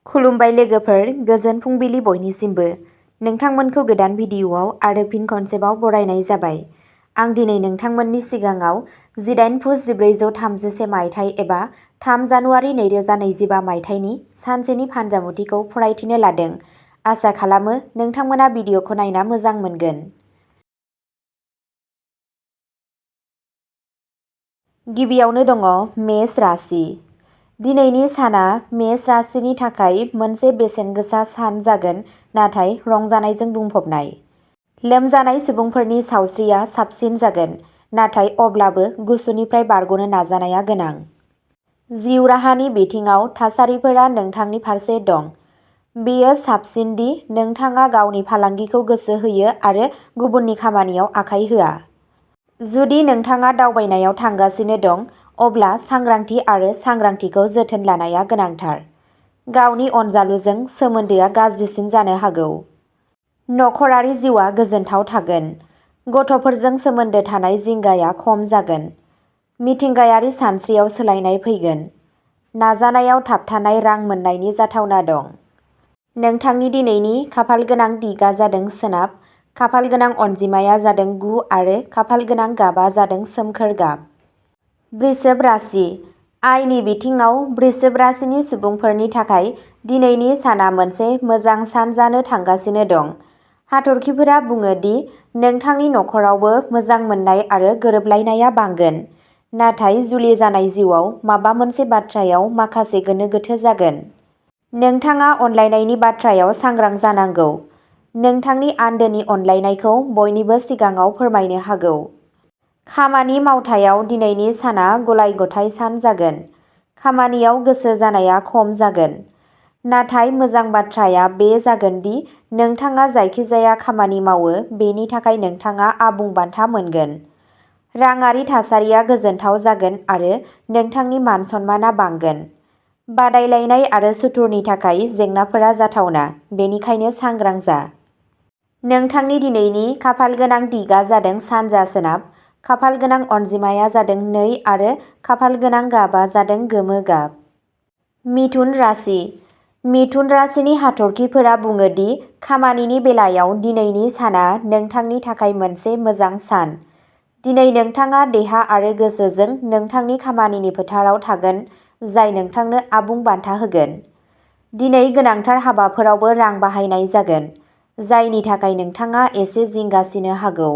खुलुमबाय लोगोफोर, गोजोन फुंबिलि बयनिसिमबो। नोंथांमोनखौ गोदान भिडिअ'आव आरो फिन खनसेबाव बरायनाय जाबाय। आं दिनै नोंथांमोननि सिगाङाव 18 पुस 1436 मायथाइ एबा 3 जानुवारि 2025 मायथाइनि सानसेनि फानजामुथिखौ फरायथिनो लादों। आसा खालामो नोंथांमोना भिडिअ'खौ नायना मोजां मोनगोन। गिबियावनो दङ मेष राशि। दिनैनि साना मेष राशिनि थाखाय मोनसे बेसेनगोसा सान जागोन, नाथाय रंजानायजों बुंफबनाय। लोमजानाय सुबुंफोरनि सावस्रिया साबसिन जागोन, नाथाय अब्लाबो गुसुनिफ्राय बारग'नो नाजानाया गोनां। जिउ राहानि बिथिङाव थासारिफोरा नोंथांनि फारसे दं। बेयो साबसिन दि नोंथाङा गावनि फालांगिखौ गोसो होयो आरो गुबुननि खामानियाव आखाइ होआ। जुदि नोंथाङा दावबायनायाव थांगासिनो दं, अब्ला सांग्रांथि आरो सांग्रांथिखौ जोथोन लानाया गोनांथार। गावनि अनजालुजों सोमोन्दोआ गाज्रिसिन जानो हागौ। नखरारि जिउआ गोजोनथाव थागोन। गथ'फोरजों सोमोन्दो थानाय जिंगाया खम जागोन। मिथिंगायारि सानस्रियाव सोलायनाय फैगोन। नाजानायाव थाबथानाय रां मोन्नायनि जाथावना दं। नोंथांनि दिनैनि खाफालगोनां दिगआ जादों सोनाब, खाफालगोनां अनजिमाया जादों 9 आरो खाफालगोनां गाबआ जादों सोमखोर गाब। वृषभ राशि। आयनि बिथिङाव वृषभ राशिनि सुबुंफोरनि थाखाय दिनैनि साना मोनसे मोजां सान जानो थांगासिनो दं। हाथरखिफोरा बुङो दि नोंथांनि नखरावबो मोजां मोननाय आरो गोरोबलायनाया बांगोन। नाथाय जुलि जानाय जिउआव माबा मोनसे बाथ्रायाव माखासे गोनो गोथो जागोन। नोंथाङा अनलायनायनि बाथ्रायाव सांग्रां जानांगौ। नोंथांनि आन्दोनि अनलायनायखौ बयनिबो सिगाङाव फोरमायनो हागौ। खामानि मावथायाव दिनैनि साना गलाय-गथाय सान जागोन। खामानियाव गोसो जानाया खम जागोन। नाथाय मोजां बाथ्राया बे जागोन दि नोंथाङा जायखिजाया खामानि मावो बेनि थाखाय नोंथाङा आबुं बान्था मोनगोन। राङारि थासारिया गोजोनथाव जागोन आरो नोंथांनि मान-सन्मानआ बांगोन। बादायलायनाय आरो सुथुरनि थाखाय जेंनाफोरा जाथावना, बेनिखायनो सांग्रां जा। नोंथांनि दिनैनि खाफालगोनां दिगआ जादों सानजा सोनाब, खाफालगोनां अनजिमाया जादों 2 आरो खाफालगोनां गाबआ जादों गोमो गाब। मिथुन राशि। मिथुन राशिनि हाथरखिफोरा बुङो दि खामानिनि बेलायाव दिनैनि साना नोंथांनि थाखाय मोनसे मोजां सान। दिनै नोंथाङा देहा आरो गोसोजों नोंथांनि खामानिनि फोथाराव थागोन, जाय नोंथांनो आबुं बान्था होगोन। दिनै गोनांथार हाबाफोरावबो रां बाहायनाय जागोन, जायनि थाखाय नोंथाङा एसे जिंगासिनो हागौ।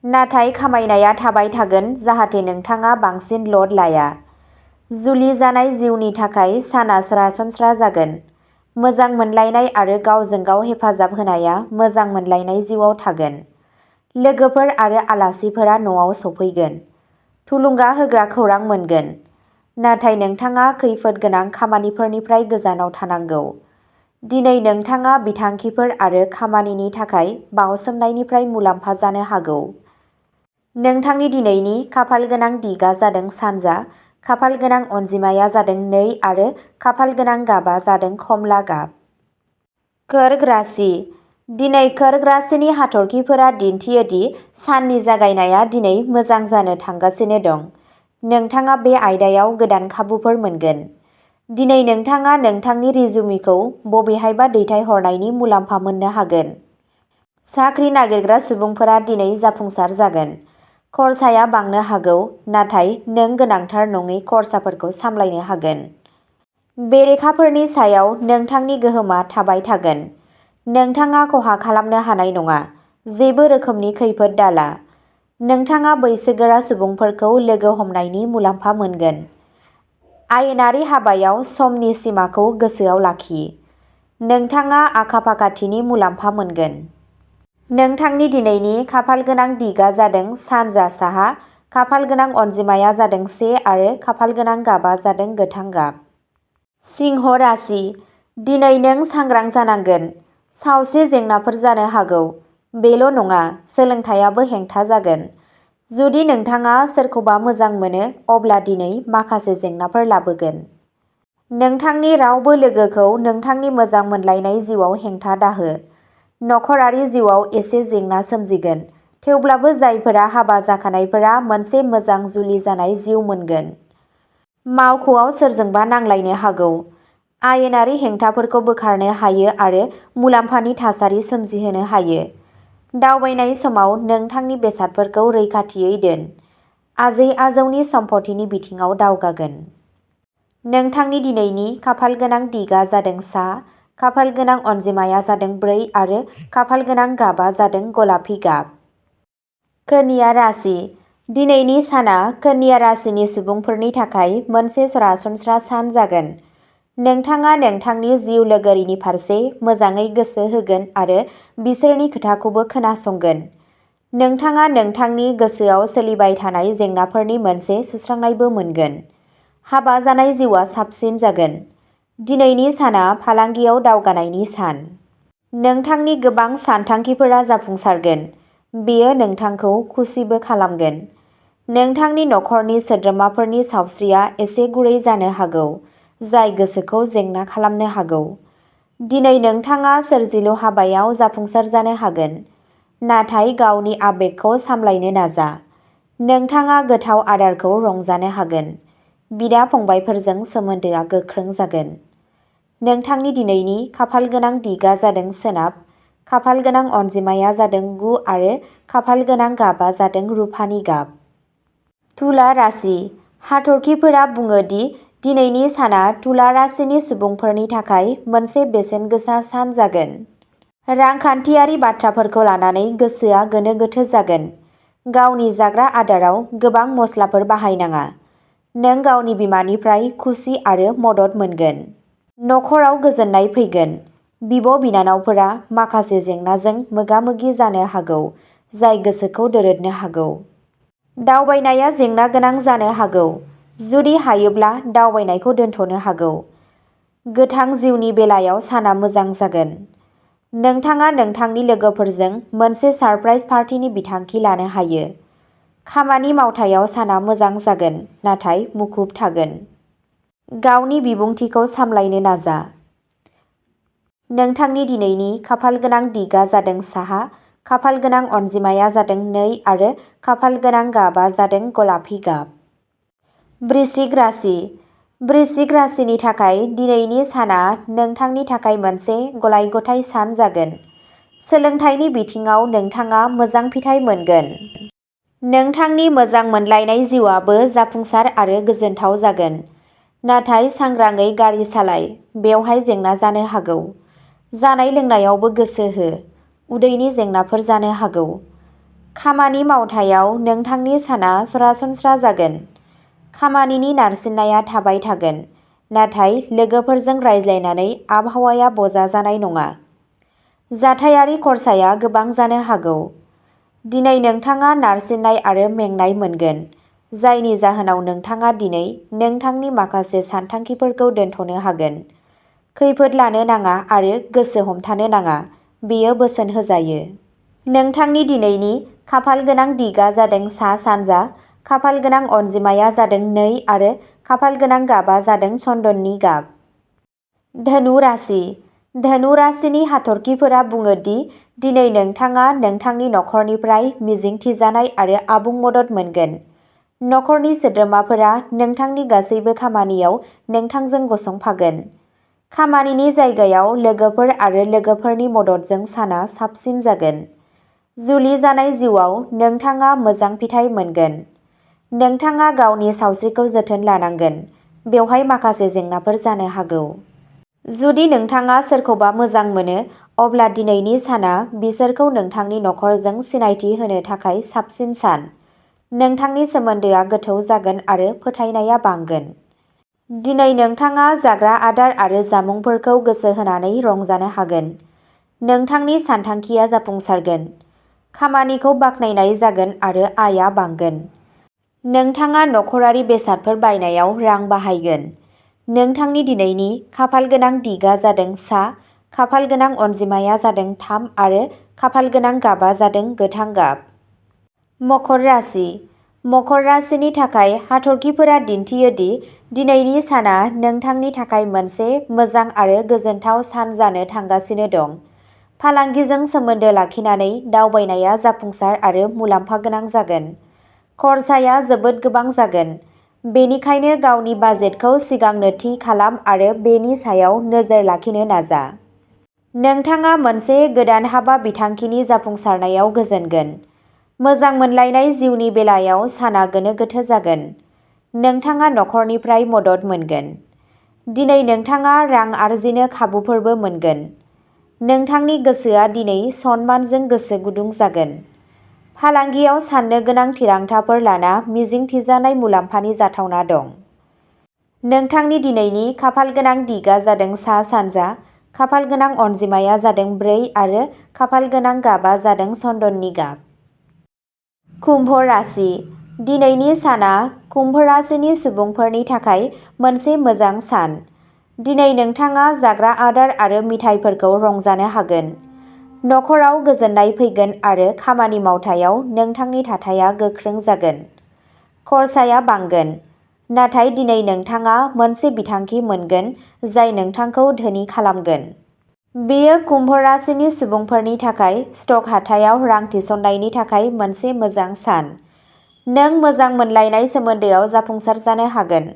नाथाय खामायनाया थाबाय थागोन जाहाथे नोंथाङा बांसिन ल'ड लाया। जुलि जानाय जिउनि थाखाय साना सरासनस्रा जागोन। मोजां मोनलायनाय आरो गावजों गाव हेफाजाब होनाया मोजां मोनलायनाय जिउआव थागोन। लोगोफोर आरो आलासिफोरा न'आव सफैगोन। थुलुंगा होग्रा खौरां मोनगोन। नाथाय नोंथाङा खैफोद गोनां खामानिफोरनिफ्राय गोजानाव थानांगौ। दिनै नोंथाङा बिथांखिफोर आरो खामानिनि थाखाय बावसोमनायनिफ्राय मुलाम्फा जानो हागौ। नोंथांनि दिनैनि खाफालगोनां दिगआ जादों सानजा, खाफालगोनां अनजिमाया जादों 2 आरो खाफालगोनां गाबआ जादों खमला गाब। कर्क राशि। दिनै कर्क राशिनि हाथरखिफोरा दिन्थियो दि साननि जागायनाया दिनै मोजां जानो थांगासिनो दं। नोंथाङा बे आयदायाव गोदान खाबुफोर मोनगोन। दिनै नोंथाङा नोंथांनि रिजुमेखौ बबेहायबा दैथायहरनायनि मुलाम्फा मोननो हागोन। साख्रि नागिरग्रा सुबुंफोरा दिनै जाफुंसार जागोन। खरसाया बांनो हागौ, नाथाय नों गोनांथार नङै खरसाफोरखौ सामलायनो हागोन। बेरेखाफोरनि सायाव नोंथांनि गोहोमआ थाबाय थागोन। नोंथाङा खहा खालामनो हानाय नङा। जेबो रोखोमनि खैफोद दाला। नोंथाङा बैसोगोरा सुबुंफोरखौ लोगो हमनायनि मुलाम्फा मोनगोन। आयेनारि हाबायाव समनि सिमाखौ गोसोआव लाखि। नोंथाङा आखा-फाखाथिनि मुलाम्फा मोनगोन। नोंथांनि दिनैनि खाफालगोनां दिगआ जादों सानजा साहा, खाफालगोनां अनजिमाया जादों 1 आरो खाफालगोनां गाबआ जादों गोथां गाब। सिंह राशि। दिनै नों सांग्रां जानांगोन। सावस्रि जेंनाफोर जानो हागौ। बेल' नङा, सोलोंथायाबो हेंथा जागोन। जुदि नोंथाङा सोरखौबा मोजां मोनो, अब्ला दिनै माखासे जेंनाफोर लाबोगोन। नोंथांनि रावबो लोगोखौ नोंथांनि मोजां मोनलायनाय जिउआव हेंथा दाहो। नखरारि जिउआव एसे जेंना सोमजिगोन, थेवब्लाबो जायफोरा हाबा जाखानायफोरा मोनसे मोजां जुलि जानाय जिउ मोनगोन। मावख'आव सोरजोंबा नांलायनो हागौ। आयेनारि हेंथाफोरखौ बोखारनो हायो आरो मुलाम्फानि थासारि सोमजिहोनो हायो। दावबायनाय समाव नोंथांनि बेसादफोरखौ रैखाथियै दोन। आजै-आजौनि सम्पथिनि बिथिङाव दावगागोन। नोंथांनि दिनैनि खाफालगोनां दिगा जादों सा, खाफालगोनां अनजिमाया जादों 4 आरो खाफालगोनां गाबा जादों गलापि गाब। कन्या राशि। दिनैनि साना कन्या राशिनि सुबुंफोरनि थाखाय मोनसे सरासनस्रा सान जागोन। नोंथाङा नोंथांनि जिउ लोगोरिनि फारसे मोजाङै गोसो होगोन आरो बिसोरनि खोथाखौबो खोनासंगोन। नोंथाङा नोंथांनि गोसोआव सोलिबाय थानाय जेंनाफोरनि मोनसे सुस्रांनायबो मोनगोन। हाबा जानाय जिउआ साबसिन जागोन। दिनैनि साना फालांगियाव दावगानायनि सान। नोंथांनि गोबां सानथांखिफोरा जाफुंसारगोन। बेयो नोंथांखौ खुसिबो खालामगोन। नोंथांनि नखरनि सोद्रोमाफोरनि सावस्रिया एसे गुरै जानो हागौ, जाय गोसोखौ जेंना खालामनो हागौ। दिनै नोंथाङा सोरजिलु हाबायाव जाफुंसार जानो हागोन, नाथाय गावनि आबेगखौ सामलायनो नाजा। नोंथाङा गोथाव आदारखौ रंजानो हागोन। बिदा-फंबायफोरजों सोमोन्दोआ गोख्रों जागोन। नोंथांनि दिनैनि खाफालगोनां दिगा जादों सोनाब, खाफालगोनां अनजिमाया जादों 9 आरो खाफालगोनां गाबा जादों रुफानि गाब। तुला राशि। हाथरखिफोरा बुङो दि दिनैनि साना तुला राशिनि सुबुंफोरनि थाखाय मोनसे बेसेन गोसा सान जागोन। रांखान्थियारि बाथ्राफोरखौ लानानै गोसोआ गोनो-गोथो जागोन। गावनि जाग्रा आदाराव गोबां मस्लाफोर बाहायनाङा। नों गावनि बिमानिफ्राय खुसि आरो मदद मोनगोन। नखराव गोजोननाय फैगोन। बिब'-बिनानावफोरा माखासे जेंनाजों मोगा-मोगि जानो हागौ, जाय गोसोखौ दोरदनो हागौ। दावबायनाया जेंना गोनां जानो हागौ। जुदि हायोब्ला दावबायनायखौ दोनथ'नो हागौ। गोथां जिउनि बेलायाव साना मोजां जागोन। नोंथाङा नोंथांनि लोगोफोरजों मोनसे सारप्राइज पार्टिनि बिथांखि लानो हायो। खामानि मावथायाव साना मोजां जागोन, नाथाय मुखुब थागोन। गावनि बिबुंथिखौ सामलायनो नाजा। नोंथांनि दिनैनि खाफालगोनां दिगा जादों साहा, खाफालगोनां अनजिमाया जादों 2 आरो खाफालगोनां गाबा जादों गलापि गाब। वृश्चिक राशि। वृश्चिक राशिनि थाखाय दिनैनि साना नोंथांनि थाखाय मोनसे गलाय-गथाय सान जागोन। सोलोंथाइनि बिथिङाव नोंथाङा मोजां फिथाय मोनगोन। नोंथांनि मोजां मोनलायनाय जिउआबो जाफुंसार आरो गोजोनथाव जागोन। नाथाय सांग्राङै गारि सालाय, बेवहाय जेंना जानो हागौ। जानाय-लोंनायावबो गोसो हो, उदैनि जेंनाफोर जानो हागौ। खामानि मावथायाव नोंथांनि साना सरासनस्रा जागोन। खामानिनि नारसिननाया थाबाय थागोन, नाथाय लोगोफोरजों रायज्लायनानै आबहावाया बजा जानाय नङा। जाथायारि खरसाया गोबां जानो हागौ। दिनै नोंथाङा नारसिननाय आरो मेंनाय मोनगोन, जायनि जाहोनाव नोंथाङा दिनै नोंथांनि माखासे सानथांखिफोरखौ दोनथ'नो हागोन। खैफोद लानो नाङा आरो गोसो हमथानो नाङा, बेयो बोसोन होजायो। नोंथांनि दिनैनि खाफालगोनां दिगा जादों सा-सानजा, खाफालगोनां अनजिमाया जादों 2 आरो खाफालगोनां गाबा जादों चन्दननि गाब। धनु राशि। धनु राशिनि हाथरखिफोरा बुङो दि दिनै नोंथाङा नोंथांनि नखरनिफ्राय मिजिंथिजानाय आरो आबुं मदद मोनगोन। नखरनि सोद्रोमाफोरा नोंथांनि गासैबो खामानियाव नोंथांजों गसंफागोन। खामानिनि जायगायाव लोगोफोर आरो लोगोफोरनि मददजों साना साबसिन जागोन। जुलि जानाय जिउआव नोंथाङा मोजां फिथाय मोनगोन। नोंथाङा गावनि सावस्रिखौ जोथोन लानांगोन, बेवहाय माखासे जेंनाफोर जानो हागौ। जुदि नोंथाङा सोरखौबा मोजां मोनो, अब्ला दिनैनि साना बिसोरखौ नोंथांनि नखरजों सिनायथि होनो थाखाय साबसिन सान। नोंथांनि सोमोन्दोआ गोथौ जागोन आरो फोथायनाया बांगोन। दिनै नोंथाङा जाग्रा आदार आरो जामुंफोरखौ गोसो होनानै रंजानो हागोन। नोंथांनि सानथांखिया जाफुंसारगोन। खामानिखौ बाख्नायनाय जागोन आरो आयआ बांगोन। नोंथाङा नखरारि बेसादफोर बायनायाव रां बाहायगोन। नोंथांनि दिनैनि खाफालगोनां दिगा जादों सा, खाफालगोनां अनजिमाया जादों 3 आरो खाफालगोनां गाबा जादों गोथां गाब। मकर राशि। मकर राशिनि थाखाय हाथरखिफोरा दिन्थियो दि दिनैनि साना नोंथांनि थाखाय मोनसे मोजां आरो गोजोनथाव सान जानो थांगासिनो दं। फालांगिजों सोमोन्दो लाखिनानै दावबायनाया जाफुंसार आरो मुलाम्फा गोनां जागोन। खरसाया जोबोद गोबां जागोन। बेनिखायनो गावनि बाजेटखौ सिगांनो थि खालाम आरो बेनि सायाव नोजोर लाखिनो नाजा। नोंथाङा मोनसे गोदान हाबा बिथांखिनि जाफुंसारनायाव गोजोनगोन। मोजां मोनलायनाय जिउनि बेलायाव साना गोनो गोथो जागोन। नोंथाङा नखरनिफ्राय मदद मोनगोन। दिनै नोंथाङा रां आरजिनो खाबुफोरबो मोनगोन। नोंथांनि गोसोआ दिनै सनमानजों गोसो गुदुं जागोन। फालांगियाव साननो गोनां थिरांथाफोर लाना मिजिंथिजानाय मुलाम्फानि जाथावना दं। नोंथांनि दिनैनि खाफालगोनां दिगआ जादों सा-सानजा, खाफालगोनां अनजिमाया जादों 4 आरो खाफालगोनां गाबआ जादों चन्दननि गाब। कुम्भ राशि। दिनैनि साना कुम्भ राशिनि सुबुंफोरनि थाखाय मोनसे मोजां सान। दिनै नोंथाङा जाग्रा आदार आरो मिथाइफोरखौ रंजानो हागोन। नखराव गोजोननाय फैगोन आरो खामानि मावथायाव नोंथांनि थाथाया गोख्रों जागोन। खरसाया बांगोन। नाथाय दिनै नोंथाङा मोनसे बिथांखि मोनगोन जाय नोंथांखौ धोनि खालामगोन। बेयो कुम्भ राशिनि सुबुंफोरनि थाखाय स्टक हाथायाव रां थिसननायनि थाखाय मोनसे मोजां सान। नों मोजां मोनलायनाय सोमोन्दोआव जाफुंसार जानो हागोन।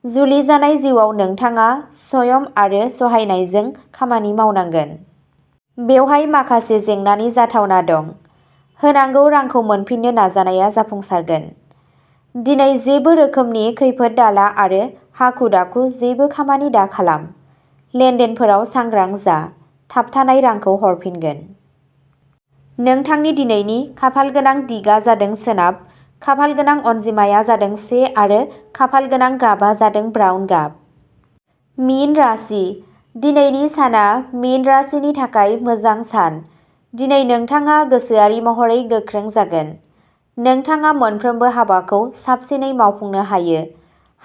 जुलि जानाय जिउआव नोंथाङा संयम आरो सहायनायजों खामानि मावनांगोन। बेवहाय माखासे जेंनानि जाथावना दं। होनांगौ रांखौ मोनफिननो नाजानाया जाफुंसारगोन। दिनै जेबो रोखोमनि खैफोद दाला आरो हाखु-दाखु जेबो खामानि दा खालाम। लेनदेनफोराव सांग्रां जा, थाबथानाय रांखौ हरफिनगोन। नोंथांनि दिनैनि खाफालगोनां दिगआ जादों सोनाब, खाफालगोनां अनजिमाया जादों 1 आरो खाफालगोनां गाबआ जादों ब्राउन गाब। मीन राशि। दिनैनि साना मीन राशिनि थाखाय मोजां सान। दिनै नोंथाङा गोसोआरि महरै गोख्रों जागोन। नोंथाङा मोनफ्रोमबो हाबाखौ साबसिनै मावफुंनो हायो।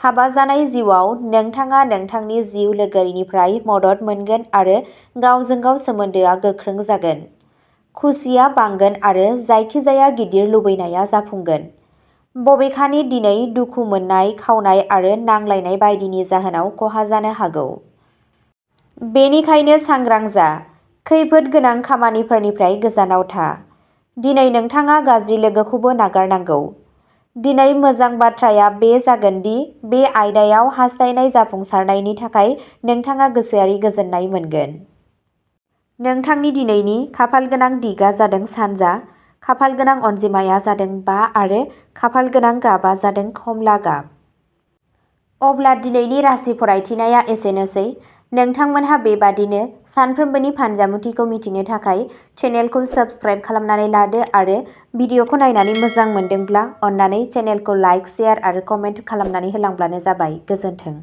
हाबा जानाय जिउआव नोंथाङा नोंथांनि जिउ लोगोरिनिफ्राय मदद मोनगोन आरो गावजों गाव सोमोन्दोआ गोख्रों जागोन। खुसिया बांगोन आरो जायखिजाया गिदिर लुबैनाया जाफुंगोन। बबेखानि दिनै दुखु मोननाय, खावनाय आरो नांलायनाय बायदिनि जाहोनाव खहा जानो हागौ। बेनिखायनो सांग्रां जा। खैफोद गोनां खामानिफोरनिफ्राय गोजानाव था। दिनै नोंथाङा गाज्रि लोगोखौबो नागारनांगौ। दिनै मोजां बाथ्राया बे जागोन दि बे आयदायाव हास्थायनाय जाफुंसारनायनि थाखाय नोंथाङा गोसोआरि गोजोननाय मोनगोन। नोंथांनि दिनैनि खाफालगोनां दिगआ जादों सानजा, खाफालगोनां अनजिमाया जादों 5 आरो खाफालगोनां गाबआ जादों खमला गाब। अब्ला दिनैनि राशि फरायथिनाया एसेनोसै। नोंथांमोनहा बेबादिनो सानफ्रोमबोनि फानजामुथिखौ मिथिनो थाखाय चेनेलखौ साबस्क्राइब खालामनानै लादो आरो भिडिअखौ नायनानै मोजां मोनदोंब्ला अन्नानै चेनेलखौ लाइक, शेयार आरो कमेन्ट खालामनानै होलांब्लानो जाबाय। गोजोन्थों।